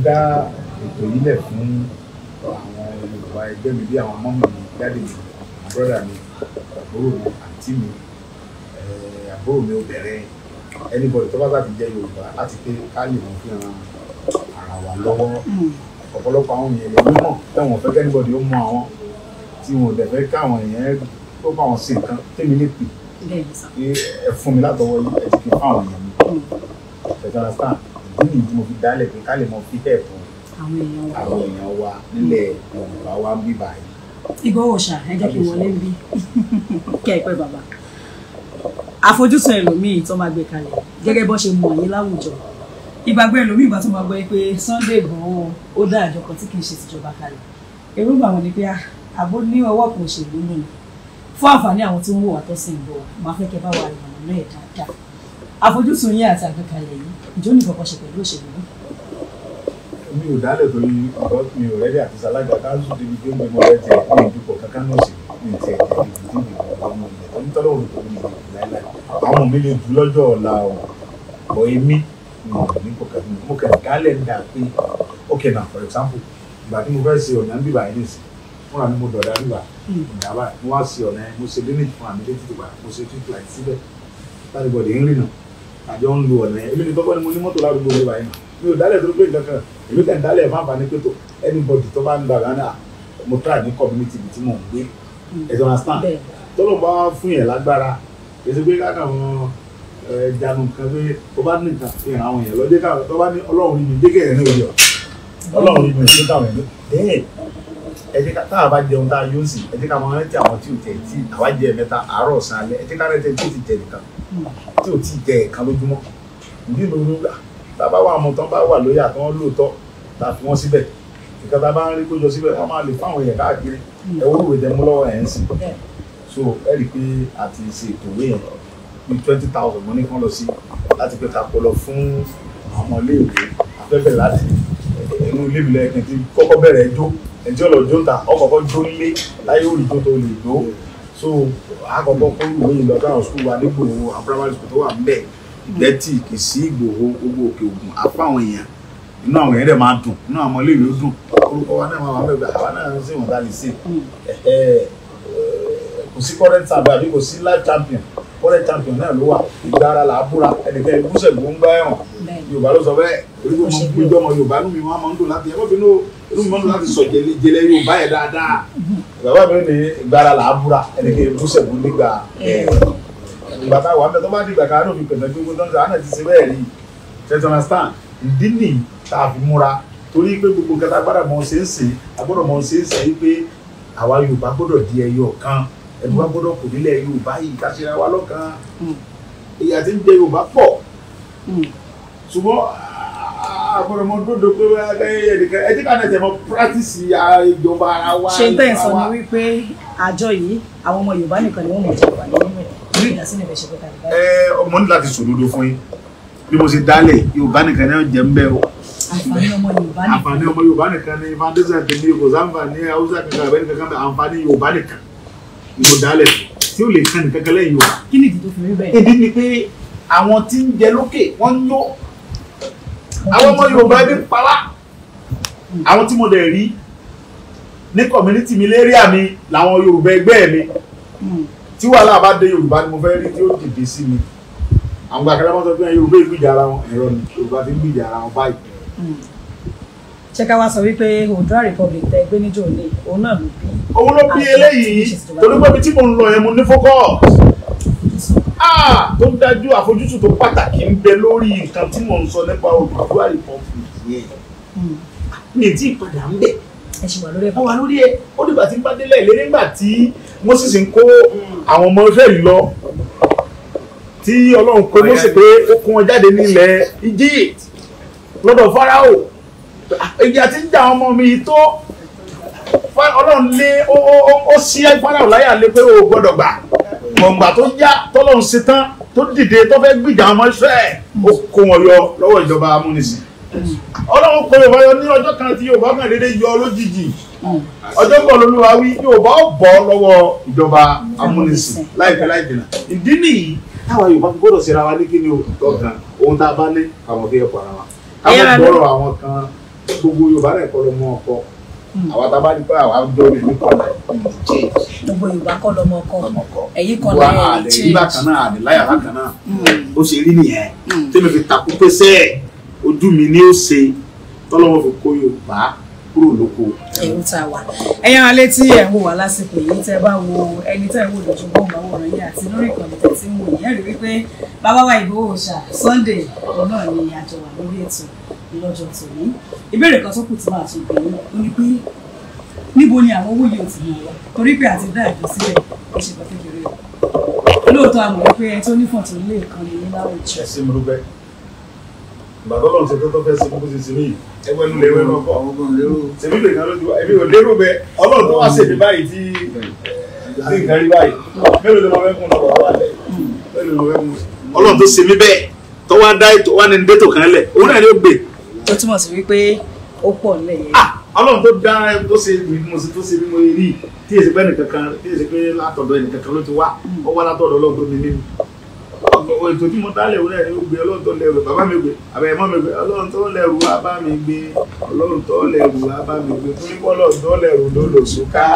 Dá ètò yìí lẹ̀ fún àwọn Yorùbá ẹgbẹ́ mi, bí àwọn mummy mi, daddy mi, brother mi, àbúrò mi, àǹtí mi, àbúrò mi obìnrin, anybody tó bá bá ti jẹ́ Yorùbá, láti pé ká lè mọ̀ fi ran ara wa lọ́wọ́. Ọ̀pọ̀lọpọ̀ àwọn èèyàn lè mímọ̀ tẹ̀wọ̀n fẹ́ k'anybody ó mọ àwọn tí wọn ò dẹ̀ fẹ́ káwọn èèyàn tó bá wọn ṣe nǹkan tèmi lè pè pé ẹ fún mi látọwọ́ yìí, ẹ ti fi fún àwọn èèyàn mi. Ṣe understand? Ìdí nìyí tí mo fi dálẹ̀ pé ká lè mọ fi help àwọn èèyàn wa nílẹ̀ Yorùbá wa ń bí báyìí. Ìgbòho ṣá, ẹ jẹ́ kí n wọlé ń bí kẹ́ ẹ pẹ́ bàbá. Àfojúsùn ẹlòmíì tó máa gbé kalẹ̀ gẹ́gẹ́ bó ṣe mọ̀ yín láwùjọ, ìgbàgbọ́ ẹlòmíì ìgbà tó máa gbọ́ pé Sunday Igboho ó dá àjọ kan tí kì í ṣe tìjọba kalẹ̀, èròǹgbà wọn ni pé àbó ní ọwọ́ kan òṣèlú nù. Fún àǹfààní àwọn tí wọ́n wò wá tó sì ń bọ̀, máa fẹ́ kẹ́ bá wa ìmọ̀ràn náà dáadáa. Àfojúsùn yín àti àgbékalẹ̀ yìí, ìjọ ní kankan ṣe pẹ̀lú òṣèlú? Mi ò dálẹ̀ torí mi ò ready àti ṣalága káńsù débi pé mo mọ ẹ tiẹ̀ ní ìdúpọ̀ kankan náà sí mi tiẹ̀ tẹ̀ ìdí ìdìbò ọmọ ilẹ̀ tó ń tọ́lọ́ òrùkọ mi lè láíláí. Àwọn mi lè dù lọ́jọ́ ọ̀la o, bọ̀ èmi mi ò ní kò kàn mo kàn dálẹ̀ ń dà pé okay now, for example, ìgbà tí mo fẹ́ ṣe ọ̀nà bíbà yìí nìsín, fúnra mi mo dọ̀dá bíbà ìdá báyìí, mo wá ṣe ọ̀nà yẹn, mo ṣe drainage fún àmì létí tìgbà, mo ṣe street light síbẹ̀, everybody ń rìnà, àjọ ń lo ọ̀nà yẹn. Èmi ní tọ́kọ́ ni mo ní mọ́tò ládùúgbò mi báyìí náà, mi ò dálẹ̀ tó pé nǹkan kan, èmi kàn dálẹ̀ fún àǹfààní pé tó anybody tó bá ń gbà gánà mo try ní community ibi tí mò ń gbé. Ẹ ti understand? Tọ́lọ̀ bá fún yẹn lágbára, kì í ṣe pé káàkiri àwọn ìjánu kan pé tó bá ní nǹkan fi hàn àwọn èèyàn lọ́jọ́ káwọn tó bá ní Ọlọ́run rí mi dé kẹ̀yìn ní òye ọ̀ Ọlọ́run rí mi dé káwọn èèyàn bẹ́ẹ̀. Ẹ jẹ́ ká tá a bá jẹun tá a yóò sì, ẹ jẹ́ ká máa rántí àwọn tí ò tẹ̀ tí àwa jẹ mẹ́ta àárọ̀ ọ̀sán alẹ́, ẹ jẹ́ ká rántí tí ò ti jẹ nìkan, tí ò ti jẹ ẹ̀kan lójúmọ́. Ìdí ìlú gbà tá a bá wà ọmọ tán bá wà lóyè àtọ́ lóòótọ́ tá a fi wọ́n síbẹ̀, nǹkan tá a bá ń rí kójọ síbẹ̀ wọ́n máa lè fáwọn èèyàn káàkiri. Ẹ wọ́n rò ìdẹ́mú lọ́wọ́ ẹ̀ ń sìn. So ẹ rí i pé a ti ṣe ètò ìwé yẹn bí 20,000 mo ní kán lọ sí láti pé ká kó lọ fún àwọn iléèwé afẹ́fẹ́ láti inú ilé mi lẹ́ẹ̀kan tí kọ́kọ́ bẹ̀rẹ̀ ẹjọ́ ẹjọ́ lọ jó ta ọkọ̀ọ̀kọ́ jó nílé láyé òrìjó tó lè jó. So àkọ́kọ́ kó ìwé yìí lọ káwọn school wa ní Ìgbòho, àwọn primary school tó wà ń bẹ̀, Ìgbẹ́tì, Kìsí, Ìgbòho, gbogbo Òkè Ògùn, àpá àwọn èèyàn, inú àwọn èèyàn dẹ̀ máa dùn, inú àwọn iléèwé ó dùn, orúkọ wa náà máa wà bẹ́ẹ̀, àwa náà ń sèwọ̀n tá a lè ṣe. Kò sí current champion àbí kò sí life champion, current champion náà ló wà. Ìgbára là á búra, ẹnìkan ìbúsẹ̀ ló ń gbá ẹ̀wọ̀n, Yorùbá ló sọ bẹ́ẹ̀. Orí kò mọ gbẹjọ́ ọmọ Yorùbá, inú mi máa ń dùn láti ẹ̀mọ́ bínú, inú mi máa ń dùn láti sọ jẹlẹ Yorùbá yẹn dáadáa. Bàbá mi ní ìgbára là á búra, ẹnìkan ìbúsẹ̀ ló ń gbà ẹ̀wọ̀n. Ìgbà táwa ń bẹ tó bá dìgbà kan ló fi pẹ̀lú gbogbo tó ń sọ àná ti ṣe bẹ́ẹ̀ rí. Ṣe ti understand? Ìdí nìyí tá a fi múra torí pé gbogbo nǹkan tá a gbọ́dọ̀ mọ̀ ṣe ń sìn, a gbọ́dọ̀ mọ̀ ṣe ń sìn yìí pé àwa Yorùbá gbọ́dọ̀ di ẹyọ kan, ẹnu wa gbọ́dọ̀ kò nílẹ̀ Yorùbá yìí ká ṣe ra wa lọ́kan. Ìyà tí ń jẹ Yorùbá pọ̀, ṣùgbọ́n a gbọ́dọ̀ mọ dódò pé ẹ jẹ́ ká náà tẹ̀ mọ́ practice ìjọba ara wa. Ṣé tẹ́ ẹ̀ sọ ni wípé àjọ yìí àwọn ọmọ Yorùbá nìkan ni wọ́n mọ̀ jẹ́ wà nínú ẹ̀ ní ìdásílẹ̀ bẹ̀ ṣe pé kalẹ̀ báyìí? Ẹ ọmọ ní láti sòdodo fún yín bí mo ṣe dálẹ̀ Yorùbá nìkan ni wọ́n jẹ́ ń bẹ́ o. Àǹfààní ọmọ Yorùbá nìkan. Àǹfààní ọmọ Yorùbá nìkan ni foundation tèmi, kò sáǹfààní Haúsá kankan àbẹ́ni kankan bẹ́ẹ̀, àǹfààní Yorùbá nìkan ni mo dálẹ̀ tí ó lè kan nìkan kan lẹ́yìn Yorùbá. Kí ni ìdí tó fi rí bẹ́ẹ̀? Ìdí ni pé àwọn tí ń jẹ lókè wọ́n ń yó, àwọn ọmọ Yorùbá ẹbí ń pa wá. Àwọn tí mo dẹ̀ rí ní community mi léríà mi làwọn Yorùbá ẹgbẹ́ mi, tí wàhálà bá dé Yorùbá ni mo fẹ́ rí tí ó dìde sí mi. Àwọn gbàgbé wọn sọ pé Yorùbá ìgbìjà ara wọn, ẹ̀rọ ni Yorùbá ti ń gbìjà ara wọn báyìí. Ṣé ká wá sọ wípé Oòduà Republic tẹ gbé níjò ní òun náà ló bí? Òun ló bí eléyìí torí pé ibi tí mò ń lọ yẹn mo ní focus tó ń dájú, àfojúsùn tó pàtàkì ń bẹ lórí nǹkan tí mò ń sọ nípa Oòduà Republic yẹn. Mi ì tí ì padà ń bẹ̀. Ẹ ṣì wà lórí ẹ̀. Wọ́n wà lórí ẹ̀. Ó dìgbà tí ń bá délẹ̀ ìlérí nígbà tí Mósè sì ń kó àwọn ọmọ Ísírẹ́lì lọ, tí Ọlọ́run pé Mósè pé ó kó wọn jáde nílẹ̀ Egypt lọ́dọ̀ Fáráò. Ìyà tí ń jà àwọn ọmọ mi tó, Ọlọ́run lé ó sí Fáráò láyà lé pé ó gbọ́dọ̀ gbà. Gbọ̀ngbà tó yá tọ́lọ́run ṣe tán tó dìde tó fẹ́ gbìjà ọmọ Ísírẹ́lì, ó kó wọn yọ lọ́wọ́ ìjọba amúnisìn. Ọlọ́run kó Yorùbá yọ ní ọjọ́ kan tí Yorùbá kan dédé yọ lójijì. Ọjọ́ bọ̀ lolúwa wí, Yorùbá ó bọ́ lọ́wọ́ ìjọba amúnisìn láìpẹ́ láì jìnnà. Ìdí nìyí táwa Yorùbá gbọ́dọ̀ ṣera wa ní kíni o lọ́kàn, ohun tá a bá ní káwọn fi ẹ̀pọ̀ ara wa. Káwọn gbọ́rọ̀ àwọn kan Gbogbo Yorùbá náà kọ́ lọ́mọ ọkọ. Àwa tá a bá ní pé àwa dọ́ọ̀lù ní kọ́lá change. Gbogbo Yorùbá kọ́ lọ́mọ ọkọ. Ẹ̀yin kan náà lè change. Wà á lè rí bákan náà, àlè láyà bákan náà. Ó ṣe rí nìyẹn. Tẹ́mi fi takú pé sẹ́ẹ̀ ojú mi ni ó ṣe tọ́lọ́wọ́ fi kó Yorùbá kúrò lóko. Ẹ̀rù ta wà. Ẹ̀yin ará létí ẹ̀ ń wò wá lásìkò yìí, tẹ́ bá wo ẹni tẹ́ ń wò lójú bọ́ọ̀mù yìí àti lórí ìkànnì tẹ́ tí ń wò yìí, ẹ rí wípé bàbá wa Ìgbòho Òòṣà Sunday òun náà ni àjọ wà lórí ètò lọ́jọ́ tòní. Ìbéèrè kan tó kù tí màá tún béèrè ó ní pé níbo ni àwọn owó yìí ò ti mú wa? Torí pé àti dá àjọ sílẹ̀ ó ṣe kan kékeré o. Lóòótọ́ a mọ̀ wípé ẹni tó nífọ̀n tó lé ìkànnì ní láwùjọ. Ẹ ṣé mo dúpẹ́. Ìgbà tọ́lọ́run ṣe tó fẹ́ ṣe bó ṣe ṣe mí yìí, ẹgbẹ́ inú lè wẹ́nu ọkọ̀. Ṣèmi lè kan lójú, èmi ò lérò bẹ́ẹ̀. Ọlọ́run tó wá ṣèmi báyìí tí nǹkan rí báyìí. Mélòó ló máa fẹ́ kún lọ́wọ́ wà lẹ̀? Mélòó ló fẹ́ kún? Ọlọ́run tó ṣe mí bẹ́ẹ̀ tó wá dá ètò wá ní dẹ́tò kan lẹ̀, òun náà ni ó gbé. Tó túmọ̀ sí wípé ó pọ̀ nílẹ̀ yẹn. Ọlọ́run tó dá tó ṣe mo ṣe tó ṣe bí mo rí tí èsì pé ẹnìkankan tí èsì pé látọ̀dọ̀ ẹnìkankan ló ti wá, ó wá látọ̀dọ̀ Ọlọ́run tó ní mímu. Ètò tí mo dálẹ̀ òun náà ni ó gbé. Ọlọ́run tó lẹ́rù bàbá mi gbé, àbẹ̀ ẹ̀mọ́ mi gbé, Ọlọ́run tó lẹ́rù wá bá mi gbé, Ọlọ́run tó lẹ́rù wá bá mi gbé, torí pé Ọlọ́run tó lẹ́rù ló lò sùn ká.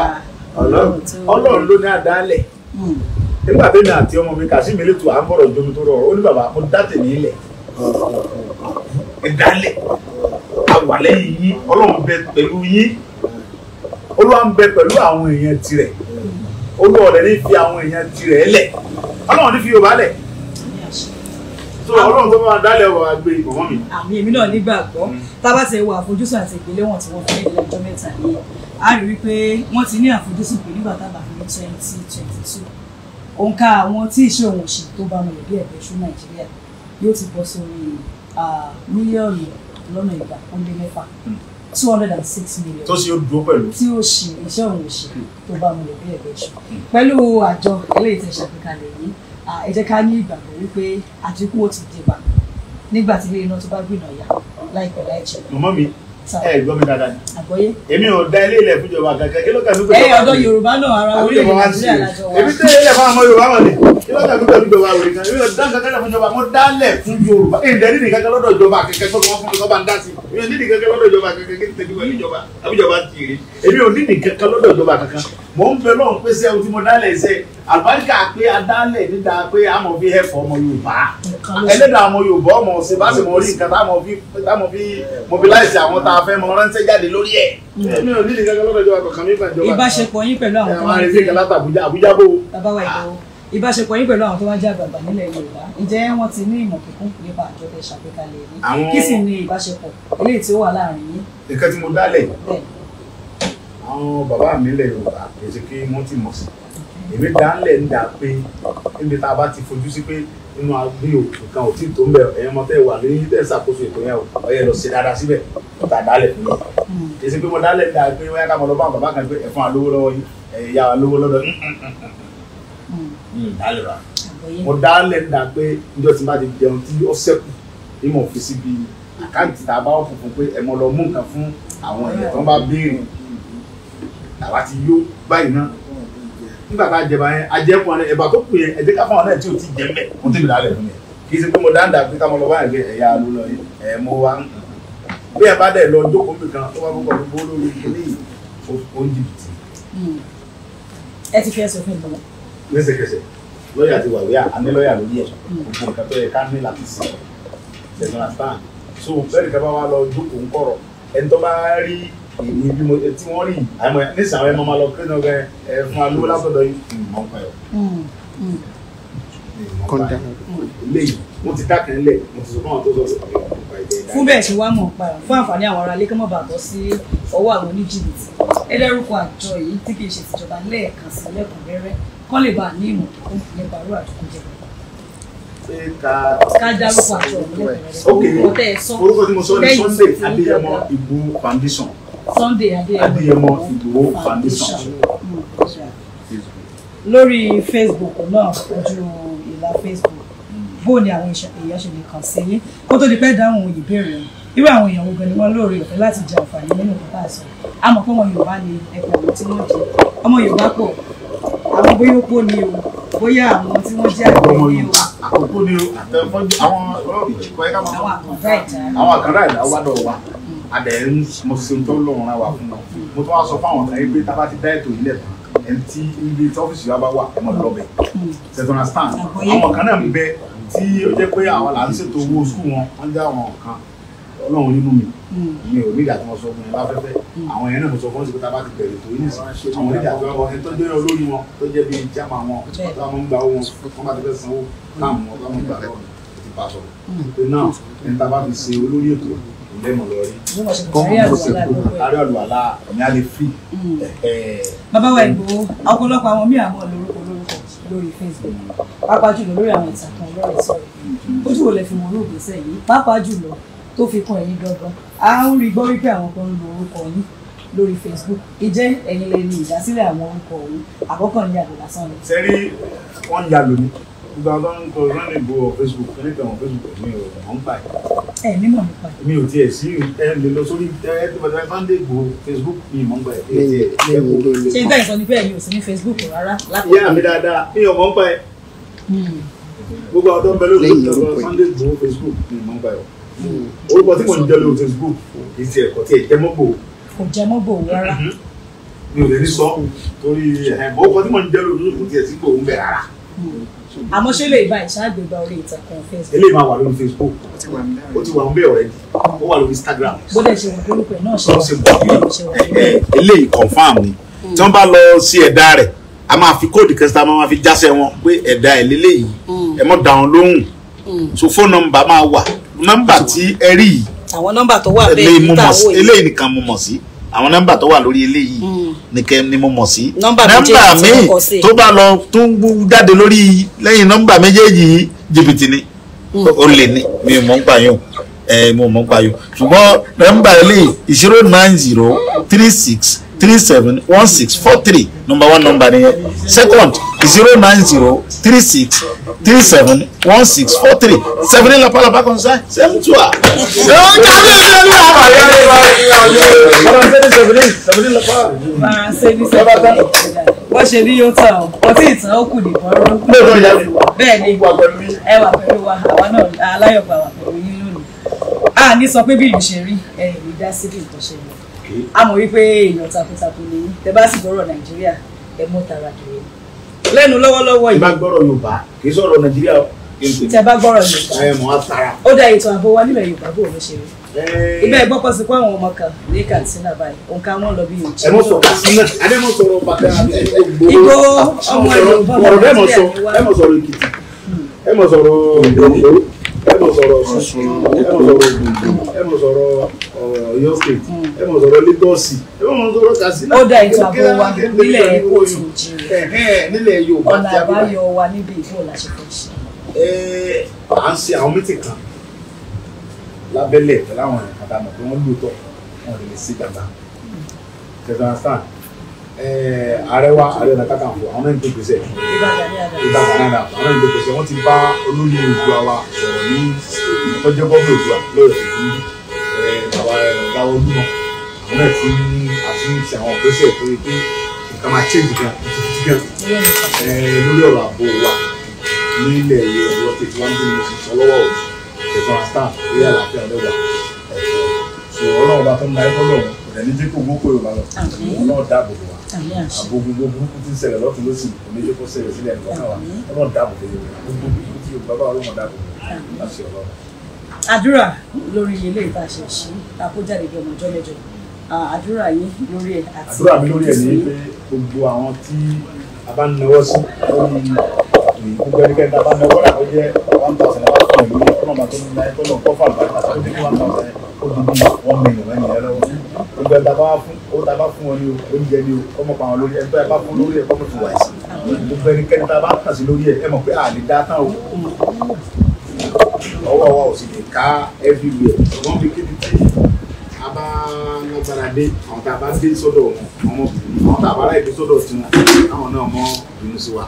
Ọlọ́run ló ní àdálẹ̀. Nígbà tẹ́mi àti ọmọ mi Kazeem Elétù à ń bọ̀rọ̀ jomi tó rọrọ̀, ó ní bàbá mo dá tèmi lẹ̀. Ẹ dálẹ̀, a wà lẹ́yìn yín, Ọlọ́run bẹ pẹ̀lú yín, Olúwa ń bẹ pẹ̀lú àwọn èèyàn tirẹ̀, Olúwa ọ̀dẹ̀ ní fi àwọn èèyàn tirẹ̀ lẹ̀, Ọlọ́run ní fi Yorùbá lẹ̀. So Ọlọ́run tó máa dálẹ̀ wà gbé ìbọ̀mọ́ mi. Àmì èmi náà nígbàgbọ́ tá a bá ti wo àfojúsùn àti ìgbéléwọ̀n tí wọ́n fi léde lọ́jọ́ mẹ́ta yìí, a rí wípé wọ́n ti ní àfojúsùn pé nígbà tá a bá fi ní 2022 òǹkà àwọn tí iṣẹ́ òun òṣì tó bá wọn lè bí ẹ̀gbẹ́ ṣú Nàìjíríà yóò ti bọ́ sórí mílíọ̀nù lọ́nà 206, 206 million. Tó ṣe ó dúró pẹ̀lú. Tí ó ṣe iṣẹ́ òun òṣì tó bá wọn lè bí ẹ̀gbẹ́ ṣú. Pẹ̀lú àjọ eléyìí tẹ̀ ṣàgbékalẹ̀ yìí, ẹ jẹ́ ká ní ìgbàgbọ́ wípé àdínkù ó ti dé bá nígbà tí ilé iná tó bá gbìnà yá láìpẹ́ láì jìnnà. Màmá mi, ẹ gbọ́ mi dáadáa ni. Àgbọ́yé. Èmi ò dá ilé ilẹ̀ fúnjọba kankan, kí ló kà mí pẹ̀lú. Ẹ ọ̀dọ̀ Yorùbá náà ara orílẹ̀-èdè Nàìjíríà lájọ wa. Èmi tẹ́ ilẹ̀ fún àwọn Yorùbá wọn ni, kí ló kà mí pẹ̀lú ìjọba òrì kan, èmi ò dá kankan lẹ̀ fúnjọba, mo dálẹ̀ fún Yorùbá. Èmi dẹ̀ nídìí kankan lọ́dọ̀ ìjọba kankan pé wọ́n fún mi kọ́ bá ń dá sí. Èmi ò nídìí kankan lọ́dọ̀ ìjọba kankan kí n tẹ̀lé wọlé ìjọba, àbíjọba ti rí. Èmi ò nídìí kankan lọ́dọ̀ ìjọba kankan. Mò ń bẹ lọ́hùn pé sẹ́ ohun tí mo dálẹ̀ ṣe àlùbáríkà pé adálẹ̀ níta pé a mọ̀ fi ẹ̀fọ́ ọmọ Yorùbá. Ẹlẹ́dàá ọmọ Yorùbá ọmọ ṣe bá sì mọ orí nǹkan táwọn fi mobilize àwọn tá a fẹ́ mọ ránṣẹ́ jáde lórí ẹ̀. Èmi ò nídìí kankan lọ́dọ̀ ìjọba kankan nípa ìjọba. Ìbáṣepọ̀ yín pẹ̀lú àwọn tó máa ń jẹ́ Àbújá bò. Bàbá wa Ìgbòho, ìbáṣepọ̀ yín pẹ̀lú àwọn tó máa ń jẹ́ àgbààgbà nílẹ̀ Yorùbá, ǹjẹ́ wọ́n ti ní ìmọ̀ kíkún nípa àjọ tẹ́ ṣàgbékalẹ̀ yìí? Kí sì ni ìbáṣepọ̀ eléyìí tí ó wà láàrin yín? Nǹkan tí mo dálẹ̀, àwọn bàbá mi nílẹ̀ Yorùbá kì í ṣe kí wọ́n ti mọ̀ sí. Èmi dálẹ̀ ń dà pé níbi tá a bá ti fojú sí pé inú agbé òkú kan ò tí tó ń bẹ, ẹ̀yin ọmọ tẹ́ wà lórí tẹ́ ṣàkóso ètò yẹn o, ọyẹ lọ ṣe dáadáa síbẹ̀, ọ̀tà dálẹ̀ fún mi. Kì í ṣe pé mo dálẹ̀ ń dà pé wáyà ká mọ lọ bá àwọn bàbá kan pé ẹ̀fọn àlówó lọ́wọ́ yín, ẹ̀yà wa lówó lọ́dọ̀ dálẹ̀ rà. Mo dálẹ̀ ń dà pé níjọ́ tí n bá ti jẹun tí ó ṣẹ́kù ní mo fi síbi àkáǹtì tá a bá wọ́n fún pé ẹ mọ lọ mú nǹkan fún àwọn èèyàn tó ń bá béèrè. Àwa ti yó báyìí náà. Nígbà tá a jẹba yẹn, a jẹ fún ọ ẹ̀bà tó kù yẹn, ẹ jẹ́ ká fún ọ náà tí ò ti jẹ mbẹ̀, mo tẹ̀lé lálẹ́ fún yẹn. Kì í ṣe pé mo dáńdà pé ká mo lọ báyìí pé ẹ̀yà ló lọ yìí, ẹ̀ mo wá ń. Bí ẹ bá dẹ̀ lọ jókòó nìkan tó bá kọ́kọ́ gbogbo lórí ilé yìí, ó ń jìbìtì. Ẹ ti fi ẹsẹ̀ fún ìbọn. Lẹ́sẹ̀kẹsẹ̀, lọ́ọ̀yà ti wà wíyà, a ní lọ́ọ̀yà lórí ẹ̀, gbogbo nǹkan tó yẹ ká ní láti sìn. So bẹ́ẹ̀ ni ká bá wá lọ jókòó ń kọ̀rọ̀, ẹni tó bá rí èmi bí mo tí wọ́n rí àmọ́ nísìnyí àwọn ẹ̀mọ́ máa lọ kí ní ẹ fún wa lówó látọ̀dọ̀ yìí mọ̀ ń pa ẹ̀. Eléyìí wọ́n ti dákẹ́ ńlẹ̀, mo ti sọ fún àwọn tó sọ fún bẹ́ẹ̀ ṣe wá mọ̀ pa ẹ̀ fún àǹfààní àwọn ará ilé kí wọ́n bá bọ́ sí ọwọ́ àwọn oníjìbìtì. Ẹ dárúkọ àjọ yìí tí kì í ṣe tìjọba lẹ́ẹ̀kan sí lẹ́kùnrẹ́rẹ́ kán lè bá a ní ìmọ̀ kíkún nípa irú àjọ jẹ. Ká dárúkọ àjọ ọ̀hún lẹ́kùnrẹ́rẹ́. Orúkọ tí mo sọ ní Sunday Adéyẹmọ Ìgbòho Foundation. Sunday Adéyẹmọ Ìgbòho Foundation. Lórí Facebook náà, ojú ìlà Facebook, bó ni àwọn èèyàn ṣe lè kàn sí yín kó tó di pẹ́ dáhùn ìbéèrè ọ̀hún? Irú àwọn èèyàn wo gan ni wọ́n lóore ọ̀fẹ́ láti jẹ àǹfààní nínú nǹkan tá a sọ? A mọ̀ pé ọmọ Yorùbá ni ẹ̀pọ̀ àwọn tí wọ́n jẹ ọmọ Yorùbá pọ̀, àwọn bóyá opó ni o, bóyá àwọn tí wọ́n jẹ́ àgbẹ̀ ni o, àkókò ni o, àtẹ̀fọ́jú àwọn àwọn àkàndá ẹ̀dá, àwọn àkàndá ẹ̀dá wà dọ̀ wa. Adẹ̀ ń mo ṣe tó lọ́run ra wà fún wọn. Mo tún wá sọ fáwọn kan pé tá a bá ti dá ètò yìí lẹ̀ tán, ẹni tí ibi tí ọ́fíìsì wa bá wà ẹ mọ̀ lọ́bẹ̀. Ṣé tó understand? Àwọn kan náà ń bẹ tí ó jẹ́ pé àwọn là ń ṣètò owó sùkúù wọn, wọ́n já àwọn kan. Ọlọ́run nínú mi. Mi ò ní ìdá tí wọ́n sọ fún yẹn láfẹ́fẹ́. Àwọn yẹn náà mo sọ fún ọ́n sí pé tá a bá ti bẹ̀rẹ̀ ètò yìí nìsín. Àwọn onídàá tó wọ́n ẹni tó jẹ́ olórí wọn tó jẹ́ bíi jáma wọn tó máa ń gba owó wọn, wọ́n bá ti fẹ́ sanwó táàmù wọn tó máa ń gbà lọ́wọ́ ti bá sọ̀rọ̀. Pé náà ẹni tá a bá fi ṣe olórí ètò ìlẹ́mọ̀ lọ rí. Àrí àlùwàlá ẹ̀mí á lè fi. Bàbá wa Ìgbòho, ọ̀pọ̀lọpọ̀ àwọn míì àmọ́ lórúkọ lórúkọ lórí Facebook, pàápàá jùlọ lórí àwọn ìtàkùn ọlọ́rẹ̀ sọ̀rọ̀. Ojú wo lẹ fi mọ olóògbé sẹ́yìn, pàápàá jùlọ tó fi kan ẹ̀yin gangan. A ń rí gbọ́ wípé àwọn kan ń lo orúkọ yín lórí Facebook. Ìjẹ́ ẹ̀yin lè ní ìdásílẹ̀ àwọn orúkọ ọ̀hún àkọ́kọ́ ní àbò lásán ni. Sẹ́rí wọ́n ń ya lónìí. Gbogbo àwọn tó ń kọ Sunday Igboho Facebook, nípa àwọn Facebook mi ò mọ̀ ń pa ẹ̀. Ẹ nímọ̀ nípa ẹ̀. Mi ò tiẹ̀ sí ẹ lè lọ sórí ẹ Sunday Igboho Facebook mi ò mọ̀ ń pa ẹ̀. Ṣé ìgbà ìsọ ni pé ẹ̀yin ò sí ní Facebook rárá? Ìyá mi dáadáa, mi ò mọ̀ ń pa ẹ̀. Gbogbo àwọn tó ń bẹ lórí Sunday Igboho Facebook mi ò mọ̀ ń pa ẹ̀. Orúkọ tí mò ń jẹ́ lórí Facebook kì í ṣe ẹ̀kọ́ tí ẹ̀ jẹ́ mọ́gbò. Kò jẹ́ mọ́gbò rárá. Mi ò lè ní sọ torí orúkọ tí mò ń jẹ́ lórí Facebook tiẹ̀ sí gbòó ń bẹ̀ rárá. Àmọ́ ṣé lè bá ìṣàgbégbá orí ìtàkùn Facebook? Eléyìí máa wà lórí Facebook. Ó ti wà ń bẹ̀ already. Ó wà lórí Instagram. Bó dẹ̀ ṣe wà lórúkọ ẹ̀ náà ṣe wà. Eléyìí confam ni. Tí wọ́n bá lọ sí ẹ̀dá rẹ̀, a máa fi kóòdù kẹsìtà máa fi jásẹ̀ wọn pé ẹ̀dá ẹ̀ lélẹ́yìí. Ẹ mọ̀ dá wọn lóhùn. So phone number máa wà. Nọ́mbà tí ẹ rí yìí. Àwọn nọ́mbà tó wà bẹ́ẹ̀ ní tàwọn yìí. Eléyìí nìkan mo mọ̀ sí. Àwọn nọ́mbà tó wà lórí eléyìí nìkan ni mo mọ̀ sí. Nọ́mbà míì tó bá lọ tó ń jáde lórí lẹ́yìn nọ́mbà méjèèjì yìí jìbìtì ni. Ó lè ní mi ò mọ̀ ń pa yín o. Mo mọ̀ ń pa yín o. Ṣùgbọ́n nọ́mbà eléyìí 090 36 37 16 43 number one number nìyẹn. Second 090 36 37 16 43 seven lapalapa concern seven two a. Wọ́n ṣe ní yóò tán o, ọtí ìtàn ó kù nìkan ró. Bẹ́ẹ̀ ni ẹ wà pẹ̀lú wa, àwa náà aláyọ̀pọ̀ àwà pẹ̀lú yín lónìí. A ní sọ pé bí ìlú ṣe rí, ẹ̀yìn lè dá sí bí nǹkan ṣe lọ. A mọ̀ wípé èèyàn takuntakun ni tẹ bá sì gbọ́rọ̀ Nàìjíríà ẹ mú tara kiri lẹ́nu lọ́wọ́lọ́wọ́ yìí. Tẹ bá gbọ́rọ̀ Yorùbá kì í sọ̀rọ̀ Nàìjíríà tẹ bá gbọ́rọ̀ Yorùbá ẹ mọ̀ á tara. Ó dá ètò ààbò wa nílẹ̀ Yorùbá bò ló ṣe rí. Ibẹ̀ gbọ́ pọ̀ sí pé àwọn ọmọ kan ní Katsina báyìí òǹkà wọn lọ bí òjì. Ẹ mọ̀ sọ̀rọ̀ Katsina adé mọ̀ sọ̀rọ̀ bàtà Ìgbò ọmọ Yorùbá Nàìjíríà ni wá. Ẹ mọ̀ sọ̀rọ̀ Èkìtì, ẹ mọ̀ sọ̀rọ̀ Oǹdó, ẹ mọ̀ sọ̀rọ̀ Ọ̀ṣun, ẹ mọ̀ sọ̀rọ̀ Ògùn, ẹ mọ̀ sọ̀rọ̀ Ọ̀yọ́ state, ẹ mọ̀ sọ̀rọ̀ Lagos, ẹ mọ̀ sọ̀rọ̀ Katsina. Ó dá ètò ààbò wa nílẹ̀ kóòtù òjìrì nílẹ̀ Yorùbá ọ̀nà àbáyọ wa níbi ìbò làṣepọ̀ ṣe. À ń ṣe àwọn mítì kan lábẹ́lẹ̀ pẹ̀lú àwọn èèyàn kan tá a mọ̀ pé wọ́n lóòótọ́ wọn lè sí gbàgbà. Tẹ̀sán ààrẹ wa Ààrẹ Ọ̀nà Kakanfò àwọn náà ń gbèsè. Ìbà Gani Adams. Ìbà Gani Adams àwọn náà ń gbèsè. Wọ́n ti bá olóyè Oòduà wa sọ̀rọ̀ ní tọ́jú gómìnà Oòduà lórí ìlú bàbá ọ̀gá Olúmọ. Àwọn náà ti ń àti ń ṣe àwọn ìgbésẹ̀ tó yẹ pé nǹkan máa change gan gidigidi gan lórí ọ̀rọ̀ ààbò wa nílẹ̀ Yorùbá tètè wá ń bí mo sì sọ lọ́wọ́ o. Tẹ̀sán stan lórí àlàáfíà lẹ́wà. So Ọlọ́run bá tó ń darí fọlọ́run kò dẹ̀ ní jẹ́ kó gbókò Yorùbá lọ. Ọlọ́run dáàbò bò wá. Àbò gbogbo burúkú tí ń ṣẹlẹ̀ lọ́tún lósì kò ní jẹ́ kó ṣẹlẹ̀ sílẹ̀ nìkan wa. Ọlọ́run dáàbò bò Yorùbá. Gbogbo burúkú tí Yorùbá bá Ọlọ́run dáàbò bò láti Ọlọ́run. Àdúrà lórí ilé ìta ṣe ṣí ta kó jáde bí ọmọ ọjọ́ mẹ́jọ. Àdúrà yín lórí ẹ̀ àti àdúrà mi lórí ẹ̀ ní pé gbogbo àwọn tí a bá ń nawọ́ sí lórí gbogbo ẹnikẹ́ni tá a bá nawọ́ rà ó jẹ́ 1000 bá fún ìlú ọlọ́run bá tó ní náà kọ́lọ̀ kọ́fà àlùbáríkà tó dé 1000 ó di bí 1 million lẹ́yìn ẹ lọ́wọ́. Gbogbo ẹni tá a bá fún owó tá a bá fún wọn ní o oúnjẹ ní o kọ́mọ pa wọn lórí ẹni tó yẹ bá fún lórí ẹ kọ́mọ fi wà sí. Gbogbo ẹnikẹ́ni tá a bá kàn sí lórí ẹ ẹ mọ̀ pé a lè dá tán o. Ọwọ́ wa ò sì lè ká everywhere. Wọ́n fi kébi tí a bá lágbára dé àwọn tá a bá dé sọ́dọ̀ wọn àwọn tá a bá ráyè dé sọ́dọ̀ tiwọn àwọn náà mọ bínú sí wa.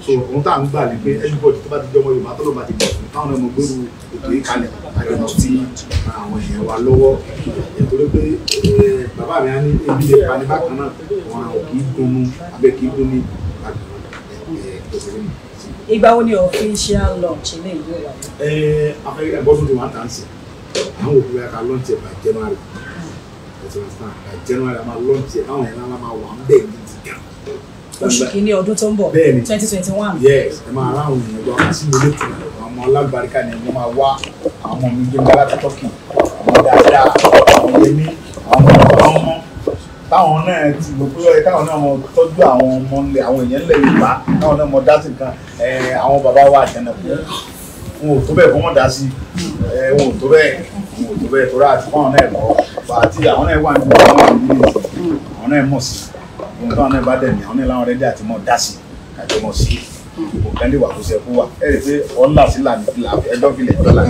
So ohun tá à ń gbà ní pé everybody tó bá ti jọmọ Yorùbá tó ló bá ti gbà fún táwọn náà mọ gbèrú ètò yìí kalẹ̀ àjọyọ̀ tí àwọn èèyàn wa lọ́wọ́. Nítorí pé bàbá mi á ní ebi lè pa ní bákan náà wọn àwọn kì í dunnú abẹ́ kì í dunní. Ìgbà wo ni official launch ilé ìlú wa? Afẹ́ ẹ̀bọ́n tó ti wá tà ń sìn àwọn òkú ya ká launch ẹ̀ by January. Ẹ ti understand? By January a máa launch ẹ̀, káwọn yẹn ńlá máa wà ń bẹ̀ gidi gan. Oṣù kìíní ọdún tó ń bọ̀. Bẹ́ẹ̀ni. 2021. Yes, ẹ máa ráhùn èèyàn gbọ́ àwọn sínú ilé tù, àwọn ọmọ alágbàríkà ni wọ́n máa wá, àwọn ọmọ mi gbé láti Turkey, àwọn dáadáa, àwọn Yẹmí, àwọn ọmọ táwọn náà ti gbọ́ pé ọ̀rẹ́ káwọn náà mọ tọ́jú àwọn ọmọ ńlẹ̀, àwọn èèyàn ńlẹ̀ Yorùbá, káwọn náà mọ dá sí nǹkan. Àwọn bàbá wa Àjànàkú wọn ò tó bẹ́ẹ̀ kó wọ́n dá sí, wọn ò tó bẹ́ẹ̀, wọn ò tó bẹ́ẹ̀ tó rà àti fáwọn náà kọ́ àti àwọn náà wà nínú àwọn ìlú nìyí, àwọn náà mọ̀ sí ohun táwọn náà bá dẹ̀ ní àwọn náà láwọn rẹ́dí àti mọ̀ dá sí kájọ mọ̀ sí kò kán lè wà kó ṣe kó wà. Ẹ rí i pé ọ̀là sí là ní ẹjọ́ filẹ̀ dọ́là.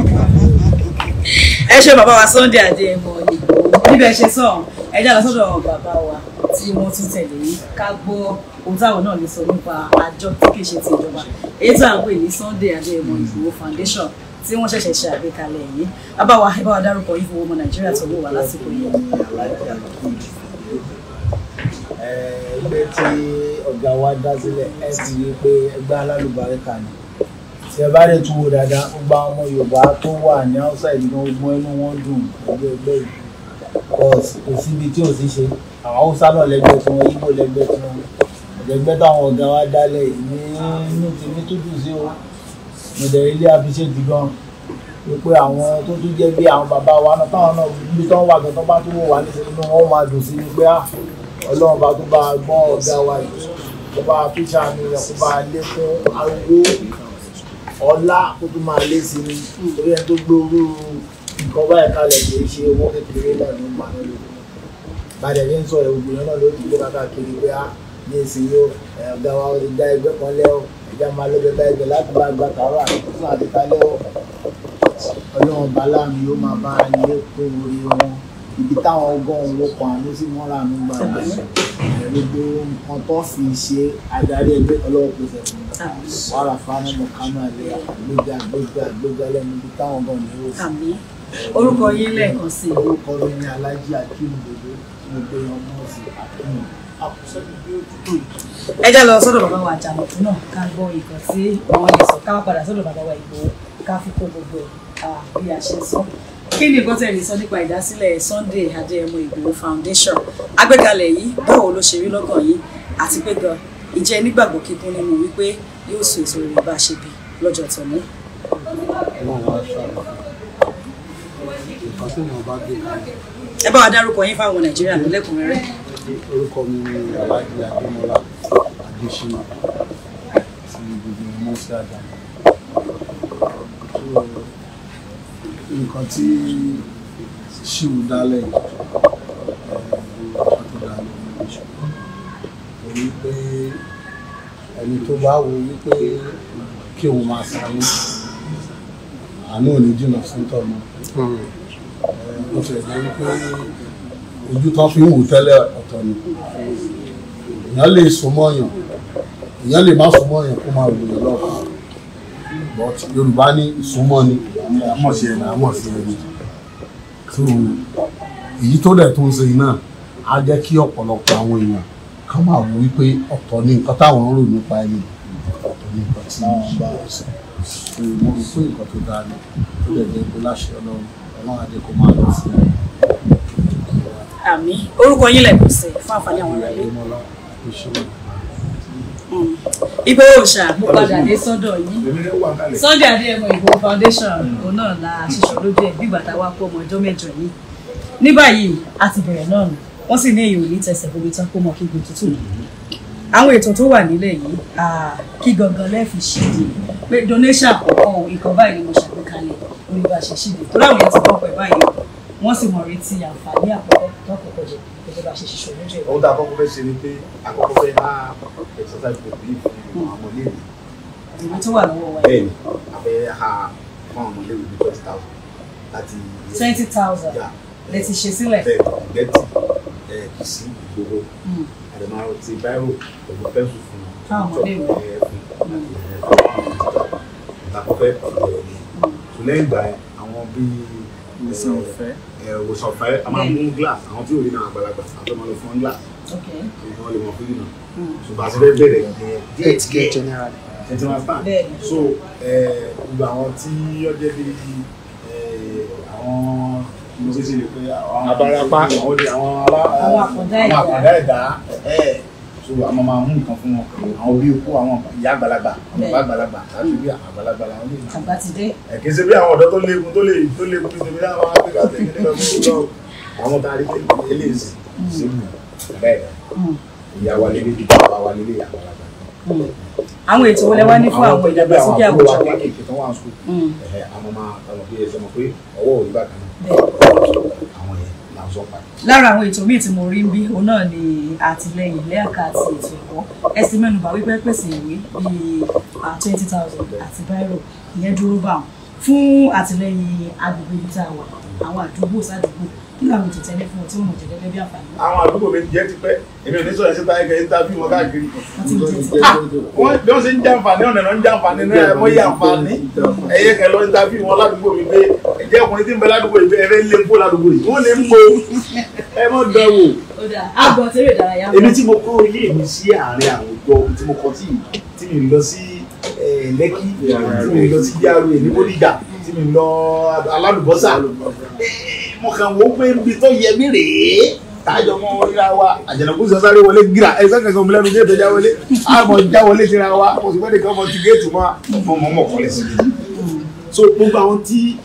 Ẹ ṣe bàbá wa Sunday Adéyẹmọ Ìgbòho, níbẹ̀ ṣe sọ ẹ já lọ sọ́dọ̀ bàbá wa tí wọ́n tún tẹ̀lé yín ká gbọ́ ohun táwọn náà lè sọ nípa àjọ tí kì í ṣe ti ìjọba èyí tí à ń pè ní Sunday Adéyẹmọ Ìgbòho Foundation tí wọ́n ṣẹ̀ṣẹ̀ ṣe àgbékalẹ̀ yìí. Bàbá wa, ẹ bá wa dárúkọ yìí fún ọmọ Nàìjíríà tó wò wá lásìkò yìí. Ẹgbẹ́ tí ọ̀gá wa dá sílẹ̀, ẹ ti rí i pé ẹgbẹ́ alálùbáríkà ni. Tí ẹ bá dẹ̀ tún wò dáadáa, gbogbo àwọn ọmọ Yorùbá tó wà ní outside gan, gbogbo inú wọn dùn pẹ̀lú ẹgbẹ́ yìí. Kò síbi tí ò sí ṣe, àwọn Haúsá náà lẹ́gbẹ́ tí wọn, Ìgbò lẹ́gbẹ́ tí wọn, ẹgbẹ́ táwọn ọ̀gá wa dálẹ̀ ní inú tèmi tó dùn sí o. Mo dẹ̀ ilé appreciate gan wípé àwọn tó tún jẹ́ bí àwọn bàbá wa náà táwọn náà níbi tó ń wà gan tó bá tún wò wá nísìnyí, inú wọn máa dùn sí ni pé Ọlọ́run bá tó bá gbọ́n ọ̀gá wa yìí, kó bá tún ṣàánú rẹ̀, kó bá lékún arúgbó ọlá, kó tún máa lé sí ni. Torí ẹni tó gbé orú nǹkan báyìí kalẹ̀ kì í ṣe owó kékeré náà ló ń pa náà lóko. Bàdẹ̀ ní sọ ìwògùn náà ló ti gbé káàkiri pé á ní ìsinyìí o, ọ̀gá wa ti dá ẹgbẹ́ kan lẹ́ o, ẹja máa lọ́jọ́ bá ẹgbẹ́ láti bá gba tààrà àti àti talẹ́ o. Ọlọ́run bá láàmú yóò máa bá lékún orí wọn, ibi táwọn ọgọ́rùn-ún ló kọ àánú sí wọn rà nígbà gbogbo nǹkan tó fi ṣe adarí ẹgbẹ́ Ọlọ́run pèsè fún un. Wàrà fáánù mọ̀kánú àlẹ́ àgbéga àgbéga àgbéga lẹ́nu ibi táwọn ọgọ́rùn-ún ní ó sì. Orúkọ yín lẹ́ẹ̀kan sí i. Orúkọ mi ni Alhaji Akeem Dodo, tí mo gbé ọmọ sí Akeem. Ẹ já lọ sọ́dọ̀ bàbá wa Àjànàkú náà ká gbọ́ ìkan tí wọ́n lè sọ, ká wá padà sọ́dọ̀ bàbá wa Ìgbòho ká fi kó gbogbo ẹ̀ bí a ṣe sọ. Kí ni nǹkan tẹ́ lè sọ nípa ìdásílẹ̀ Sunday Adéyẹmọ Ìgbòho Foundation àgbékalẹ̀ yìí, báwo ló ṣe rí lọ́kàn yín, àti pé gan ìjẹ́ nígbàgbọ́ kíkún nínú wípé yóò so èso rere bá a ṣe bí lọ́jọ́ tòní? Ẹ bá wa dárúkọ yín fáwọn Nàìjíríà lẹ́kùnrẹ́rẹ́. Orúkọ mi ni Alhaji Adémọ́lá Adéṣínà tí gbogbo ọmọ sí Àjànàkú. Nǹkan tí ṣíwù dálẹ̀ nǹkan tó dálẹ̀ torí pé ẹni tó bá wo wípé kí òun máa sáré àánú ò ní jìnnà sí tọ̀nà. Ó ti jẹ́ wípé ojú tán fi ń wò tẹ́lẹ̀ ọ̀tọ̀ ni. Èèyàn lè sún mọ́yàn, èèyàn lè má sún mọ́yàn kó máa wòyàn lọ́kàn, but Yorùbá ní ìsúnmọ́ ni àmọ̀ sí ẹni, àmọ̀ sí ẹni. So èyí tó dẹ̀ tó ń ṣe náà á jẹ́ kí ọ̀pọ̀lọpọ̀ àwọn èèyàn kán máa wò wípé ọ̀tọ̀ ni nǹkan táwọn ń rò nípa ẹni, ọ̀tọ̀ ni nǹkan tí wọ́n bá wọ́n sọ. So mo rò pé nǹkan tó dáa ni, tó dẹ̀ jẹ́ pé láṣẹ Ọlọ́run, Ọlọ́run á jẹ́ kó máa lọ sí i. Àmín. Orúkọ yín lẹ́ẹ̀kan sí fún àǹfààní àwọn ará ilé. Ìgbòho ṣá, mo padà dé sọ́dọ̀ yín. Sunday Adéyẹmọ Ìgbòho Foundation òun náà la ṣiṣọ́ lójú ẹ̀ bí ìgbà tá a wá kó ọmọ ọjọ́ mẹ́jọ yìí. Ní báyìí a ti bẹ̀rẹ̀ náà nù, wọ́n sì ní èyí ò ní tẹsẹ̀ bomi tán kó mọ kí gbò tútù. Àwọn ètò tó wà nílẹ̀ yìí, kí gangan lẹ́ẹ̀fì ṣíde pé donation àkọ́kọ́ ìkan báyìí ni mo ṣàgbékalẹ̀ orí bá ṣe ṣíde torí àwọn èèyàn ti gbọ́ pẹ̀ báyìí, wọ́n sì mọ̀ retí àǹfààní àkọ́kọ́ tó kọ́kọ́ jẹ gẹ́gẹ́ bá ṣe ṣiṣọ́ lójú ẹ̀. Ohun tá a kọ́kọ́ fẹ́ ṣe ni pé àkọ́kọ́ fẹ́ há exercise book yìí fún àwọn ọmọléèwé. Ìwé tó wà lọ́wọ́ wa. Bẹ́ẹ̀ni, a fẹ́ há fún àwọn ọmọléèwé ní 20,000 láti. 20,000 lè ti ṣe sílẹ̀. Bẹ́ẹ̀ni, Ìgbẹ́tì, Kìsì, Ìgbòho, àdèmà ti báírò pẹ̀lú pẹ́ńsù fún àwọn ọmọléèwé. Àkọ́kọ́ fẹ́ bẹ̀rẹ̀ ni. Lẹ́yìn ìgbà àwọn bíi ìwòsàn ọ̀fẹ́. Ìwòsàn ọ̀fẹ́, a máa mú glass, àwọn tí ò rí náà àgbàlagbà, àti ọmọ lọ fún glass. Kí wọ́n lè mọ fílì náà. Ṣùgbọ́n àti fẹ́ bẹ̀rẹ̀ díẹ̀ díẹ̀. Ẹ ti máa stand. So gbogbo àwọn tí ó jẹ́ bí àwọn Mo ṣe ṣe lè pé àwọn abarapá, àwọn àkàndá ẹ̀dá, so àwọn máa mú nǹkan fún wọn. Àwọn bí ikú àwọn ìyá àgbàlagbà, àwọn bàbá àgbàlagbà, láti bí àgbàlagbà làwọn lè. Àgbà ti dé. Kì í ṣe bí àwọn ọ̀dọ́ tó léegun tó léegun bí tèmi láwọn Áfíríkà tẹ̀lé nígbà tó lọ. Àwọn tá a rí pé eléyìí sí àkàndá ẹ̀dá. Ìyá wa lélẹ̀, bàbá wa lélẹ̀, àgbàlagbà. Àwọn ètò wọlé wá ní fún àwọn ìdàgbàsókè àwùjọ wa kéékèèké tó wà ń sùn àwọn máa tọmọ bí ẹsẹ mọ pé ọwọ́ òrí bákan náà àwọn yẹn là ń sọ pa. Lára àwọn ètò míì tí mo rí ń bí òun náà ni àtìlẹ́yìn lẹ́ẹ̀ka àti ètò ẹ̀kọ́. Ẹ sì mẹ́nubà wípé pèsè ìwé bíi 20,000 àti báírò, ìyẹn dúró bá wọn fún àtìlẹ́yìn agbègbè ibi tá a wà, àwọn àdúgbò sádùúgbò. Kí làwọn ètò tẹ́lẹ̀ fún ọ tí wọ́n jẹ́ gẹ́gẹ́ bí àǹfààní? Àwọn àdúgbò mi jẹ́ tipẹ́, èmi ò ní sọ̀rọ̀ síta ẹ̀kẹ́ interview wọn káàkiri. Wọ́n bí wọ́n ṣe ń jàǹfààní ọ̀nà náà ń jàǹfààní náà ẹ̀ mọ́ yí àǹfààní. Ẹ̀yẹ kẹ lọ interview wọn ládùúgbò mi pé ẹ̀jẹ̀ ọkùnrin tí ń bẹ ládùúgbò yìí ẹ fẹ́ lé ń kó ládùúgbò yìí. Wọ́n lè ń bo ẹ mọ́ dán wò. Àgbọ̀n tẹ́lẹ̀ ìdárayá. Èmi tí mo kọ́ ilé mi sí àárín àwùjọ tí mo kọ́ tí mi lọ sí Lẹ́kì, tí mi lọ sí GRA ní Bódìjà, tí mi lọ Alálùbọ́sà. Mo kàn wò ó pé ibi tó yẹ mí rèé tájọ mọ ríra wa. Àjànàkú sọ sáré wọlé gíra ẹ sọ kankan mílíọnù géètì já wọlé, àmọ́ já wọlé síra wa, mo sì gbọ́dọ̀ kí ọmọ ti géètì mọ́ mọ́ mọ́ kọ́lé sí i. So gbogbo àwọn tí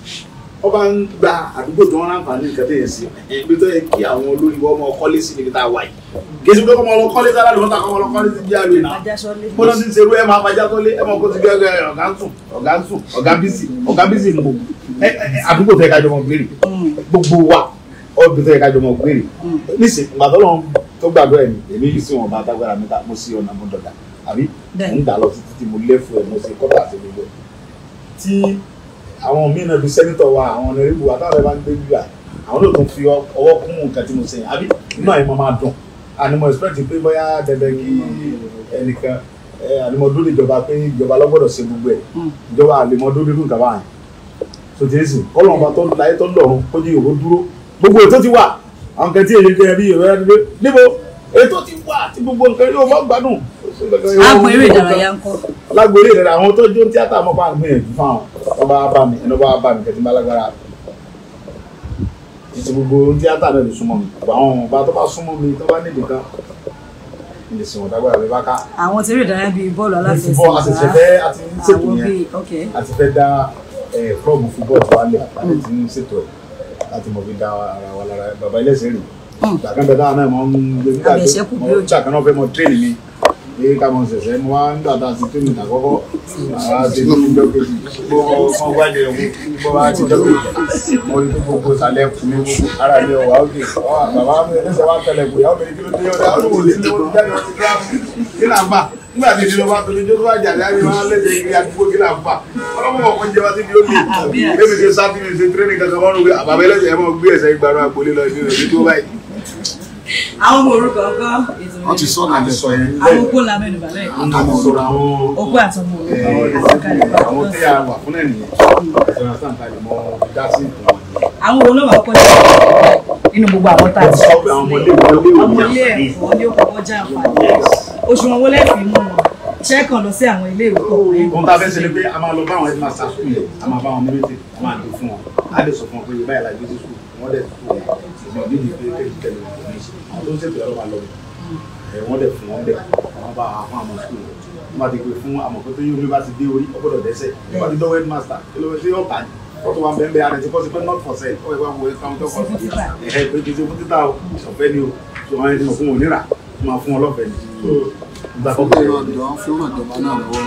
wọ́n bá ń gba àdúgbò tó ń ráǹfààní nǹkan tó yẹ sí ibi tó yẹ kí àwọn olórí wọn mọ kọ́lé sí níbi tá a wà yìí. Kì í ṣe pé kọ́mọ lọ kọ́lé sára lóun ta kọ́mọ lọ kọ́lé sí GRA náà. Bọ́lá ti ń ṣerú ẹ máa fajá tọ́lé ẹ máa kó ti gbé ọ̀gá ń sùn ọ̀gá ń sùn ọ̀gá bísí ń bò. Àdúgbò tó yẹ kájọ mọ gbére gbogbo wa ọdún tó yẹ kájọ mọ gbére nísìn ìgbà tó lọ́n tó gbàgbọ́ ẹ̀ ní èmi yìí sí wọn bá tágbára mi ta mo sí ọ̀nà mo dọ̀dà àbí mo ń dà lọ títí tí mo lẹ́fù ẹ̀ mo ṣe kọ́tà àti gbogbo ẹ̀. Tí àwọn míì náà bí sẹ́nitọ̀ wa àwọn ọ̀nàrẹ́bù wa táwọn ẹ̀ bá ń gbé gbígbà àwọn náà tó fi ọwọ́ kún nǹkan tí mo ṣe yẹn àbí inú àyè mo máa dùn. Àní mo expect pé bóyá dandan kí ẹnìkan àní mo dúró ìjọba pé ìjọba ló gbọ́dọ̀ ṣe gbogbo ẹ̀ ìjọba àlè mo dúró nínú nǹkan báyìí. Sotẹ́sì kọ́lọ̀ ọba tó láyé tó lọ́run kó jí òwò dúró gbogbo ètò ti wà àwọn kan tí èyí jẹ́ bí ìrora dúró níbo ètò ti wà tí gbogbo nǹkan yóò mọ́ gbádùn. Agbo eré ìdárayá ń kọ́. Lágbo eré ìdárayá àwọn tó jó tíátà mọ́ bá gbìyànjú fáwọn ọba bá mi ẹni ọba bá mi kẹtí bá lágbára títí gbogbo tíátà náà lè súnmọ́ mi àwọn ọba tó bá súnmọ́ mi tó bá níbi kan lè sìn wọ́n dágbára mi bá ká. Àwọn tí eré ìdárayá bíi bọ́ọ̀lù aláfẹsẹ̀gbá àti ṣètò yẹn àti fẹ́ dá klọ́ọ̀bù fúbọ́ọ̀lù tó wà lẹ̀ àti tí ń ṣètò ẹ̀ láti mọ̀ fi dá ara wa lára. Bàbá ẹlẹ́sìn rè gbàgbọ́n bẹ́ẹ̀ táwọn náà mọ̀ ń gbé nígbà kan náà fẹ́ mọ tírèènì mi pé ká mọ̀ ṣẹ̀ṣẹ̀ mo wá ń gbà tá a ti tírèènì àkọ́kọ́ àwa ti ní ìjọ kejì gbogbo wájú ẹ̀ gbogbo wa ti jọ kejì mo rí gbogbo ìsàlẹ̀ fún mi gbogbo ara mi ọ̀wá òkè bàbá mi ẹlẹ́sẹ̀ wa tẹ̀lẹ̀ kù ìyàwó mi ní kí ló dé ọ̀dà olówó sí lówó jáde ọtí kí là ń bà nígbà tí ìdílé wa tóbi jó tó bá jàdá ni wọn lè jẹ kiri àdúgbò kí là ń bà ọlọ́mọ ọkọ jẹ wá síbi ó lè lébi ṣe sá tíbi ṣe tírénì kankan wọn rò pé àbàbẹ ẹlẹ́sẹ̀ ẹ mọ gbé ẹsẹ̀ ìgbàrún àgbólé lọ ìdílé rẹ tó báyìí. Àwọn ọmọ orúkọ ọkọ ètò wọ́n ti sọ̀rọ̀ àti sọ yẹn àwọn okó la mẹ́nu bàlẹ̀ àti sọ̀rọ̀ àwọn okó àtọmọ orúkọ àti àwọn tí a wà fún ẹ̀ nìyẹn ìṣọ̀rọ̀ sáǹtà lè mọ dá sí ìtàn. Àwọn wo ló wà kọ́ jẹ́ nínú gbogbo àwọn tá a ti sọ pé àwọn ọmọlé ọmọlé ẹ̀kọ́ ní òkòkò jẹ́ àǹfààní òṣùwọ̀n wo lẹ́ẹ̀fì mú wọn ṣẹ́kàn lọ sí àwọn ilé ìwé kọ̀ọ̀kan. Ohun tá a fẹ́ ṣe ni pé a máa lọ bá àwọn headmaster school yẹn a máa bá wọn ní meeting a máa dé fún wọn a lè sọ fún wọn pé báyìí la gbé sí school wọ́n dẹ̀ tó wọn ìgbà nídìí pé kéjì tẹ̀lé wọn ní àwọn tó ń ṣètò ẹ̀rọ máa lọ bẹ̀ wọ́n dẹ̀ fún wọn dẹ̀ wọ́n bá wọn fún àwọn school wọ́n bá ti pè fún àmọ̀ pé tó yóò mi bá ti dé orí ọgbọ́dọ̀ dẹ́sẹ̀ wọ́n bá ti dọ́wọ́ headmaster kí ló ṣe ọ̀tá ni fọ́tò wa bẹ́ẹ̀ bẹ́ẹ̀ àrẹ ti kọ́ sí pé not for sale ọ̀ ìwà wo ẹ̀ka tó kọ́ sí ẹ̀ pé kì í ṣe fún títà o ọ̀fẹ́ ni o tó wọn ẹni fún òníra tó máa fún wọn lọ́fẹ̀ẹ́ ni. Fún ìjọba náà lọ́wọ́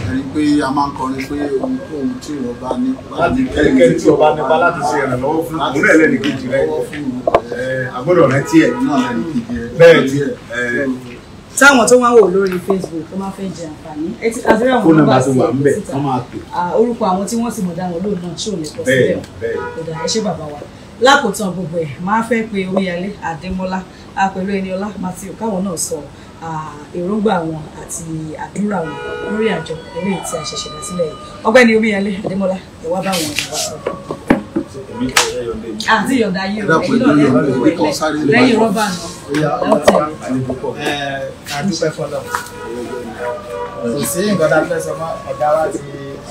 ẹni pé a máa ń kọrin pé ohunkóhun tí ìwọ bá ní. Láti ẹnikẹ́ni tí ọba nípa láti ṣe ìrànlọ́wọ́ fún òun náà lẹ́nu kejì rẹ àgbọ́dọ̀ rẹ tiẹ̀ bẹ́ẹ̀ tiẹ̀. Táwọn tó wá wò lórí Facebook tó máa fẹ́ jẹ àǹfààní àti àwọn nọ́mbà tí wà ń bẹ̀ wọ́n máa pè. Orúkọ àwọn tí wọ́n sì mọ̀ dáwọn lóun náà ṣò lè pọ̀ síbẹ̀ ọ̀dà ẹ ṣé bàbá wa. Lákòótán gbogbo ẹ̀ máa fẹ́ pe Omíyalé Adémọ́lá pẹ̀lú Ẹniọlá Matthew káwọn náà sọ èròǹgbà wọn àti àdúrà wọn lórí àjọ eléyìí tí a ṣẹ̀ṣẹ̀ dá sílẹ̀ yìí. Ọ̀gbẹ́ni Omíyalé Adémọ́lá ẹ wá bá wọn ìwà sọ. Àti ìyọ̀ǹda yìí o, ẹ̀yin náà lẹ́yìn rọ́bà náà lọ́tẹ̀. A dúpẹ́ fọlọ́. Kò sí nǹkan tá a fẹ́ sọ mọ́, ọ̀gá wa ti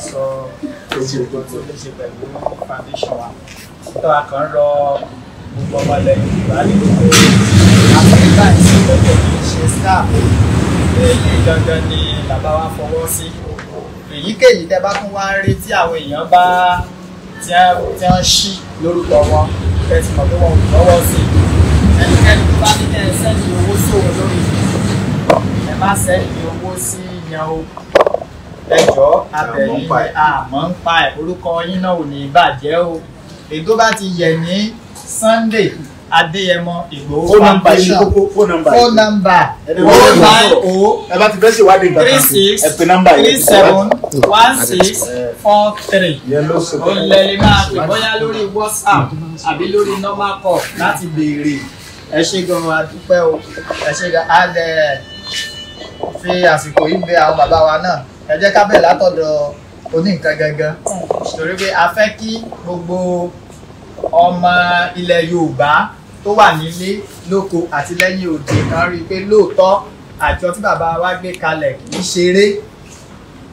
sọ gbogbo tó ní ṣe pẹ̀lú foundation wa. Tó a kàn ń rọ gbogbo ọmọ ilẹ̀ Yorùbá ní gbogbo Áfíríkà ìsìnkú kì í ṣe scam. Èyí gangan ni bàbá wa fọwọ́ sí. Èyíkéyìí tẹ́ bá tún wá ń rí tí àwọn èèyàn bá tí wọ́n ṣí lórúkọ wọn, tẹ́ ti mọ̀ pé wọn ò lọ́wọ́ sí. Ẹnikẹ́ni tó bá ní kẹ́ ẹ sẹ́ndì owó sóun lórí, ẹ má sẹ́ndì owó sí yan o. Ẹ jọ̀ọ́, abẹ̀yìn àmọ́ ń pa ẹ̀, orúkọ yín náà ò ní bàjẹ́ o. Èyí tó bá ti yẹ ní Sunday Adéyẹmọ Ìgbòho Foundation, phone number 090 ẹ bá ti fẹ́ ṣèwádìí nǹkan 36 ẹ pè nọ́mbà yìí 37 16 43. Ìyẹn ló ṣe Ó lẹ lè máa pè bóyá lórí WhatsApp àbí lórí normal call láti béèrè. Ẹ ṣé gan-an, a dúpẹ́ o. Ẹ ṣé gan-an. A lè fi àsìkò yìí bẹ̀ àwọn bàbá wa náà. Ẹ jẹ́ ká bẹ̀rẹ̀ látọ̀dọ̀ oníǹkan gangan, torí pé a fẹ́ kí gbogbo ọmọ ilẹ̀ Yorùbá tó wà nílé lóko àti lẹ́yìn òde kan rí i pé lóòótọ́ àjọ tí bàbá wa gbé kalẹ̀ kì í ṣeré.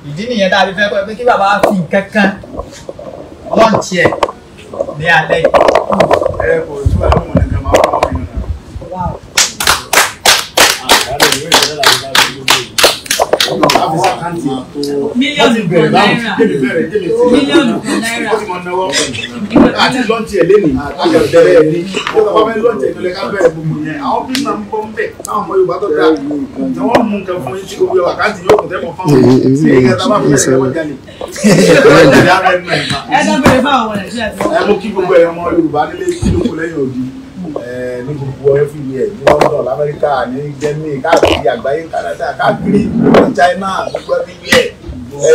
Ìdí nìyẹn tá a fi fẹ́ kọ́ pé kí bàbá wa fi nǹkan kan lọ́ọ̀nchì ẹ̀ ní alẹ́ yìí. Ẹ kò tí wàá lóhùn nìkan máa fọwọ́ mi nù. Mílíọ̀nù kan náírà. Mílíọ̀nù kan náírà. Ó ti mọ náwó. Àti lọ́ǹtì ẹ̀ lẹ́nìí, àti bẹ̀rẹ̀ ẹ̀ ní. Ó bá fẹ́ lọ́ǹtì ẹ̀ lọ́lẹ̀ ká bẹ̀rẹ̀ gbogbo yẹn. Àwọn bí máa ń bọ́ ń bẹ̀ táwọn ọmọ Yorùbá tó dáa. Tí wọ́n mú nǹkan fún yín tí gbogbo àkáǹtì yóò kún tẹ́mọ̀ fáwọn. Ṣé ìyẹn tá a bá fẹ́ ṣe wọ́n jalè? Ẹ dábẹ̀rẹ̀ fáwọn ọmọ Nàìjíríà tí Ẹ mú kí gbogbo ẹ̀yàn ọmọ Yorùbá nílé kí ló kó lẹ́yìn odi ní gbogbo everywhere, ní London, lamẹ́ríkà, ní Germany, káàkiri àgbáyé, Canada, káàkiri ní China, gbogbo everywhere,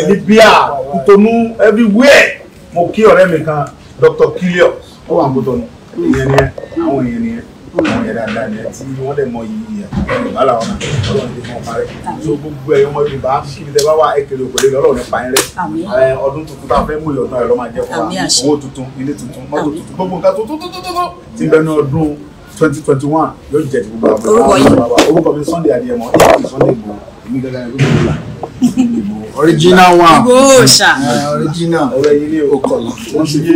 Libya, Kútọ̀nù, everywhere. Mo kí ọ̀rẹ́ mi kan, Dr. Kilio, ó wà ní Kútọ̀nù. Ìyẹn ni ẹ, àwọn èèyàn ni ẹ, àwọn èèyàn dáadáa ni ẹ tí wọ́n dẹ̀ mọ iyì ẹ̀ Yorùbá làwọn náà, Ọlọ́run ti mọ̀ parẹ́. So gbogbo ẹ̀yàn ọmọ Yorùbá kíbi tẹ bá wà, ẹ kéré òkèlè Ọlọ́run ní payín rẹ̀. Ọdún tuntun tá a fẹ́ mú ìyọ̀dún ayọ̀ ló máa jẹ́ fún wa. Owó tuntun, ilé tuntun, mọ́tò tuntun, gbogbo nǹkan tuntun tuntun tuntun tí ń bẹ ní ọdún 2021 yóò jẹ́ ti gbogbo àwọn. Orúkọ mi Sunday Adéyẹmọ, èyí Sunday Igboho, èmi gẹ́gẹ́ ní gbogbo ìlà. Original one. Ìgbòho ṣà. Original. Ọ̀rẹ́ yìí ní okòó. Wọ́n ṣe yé.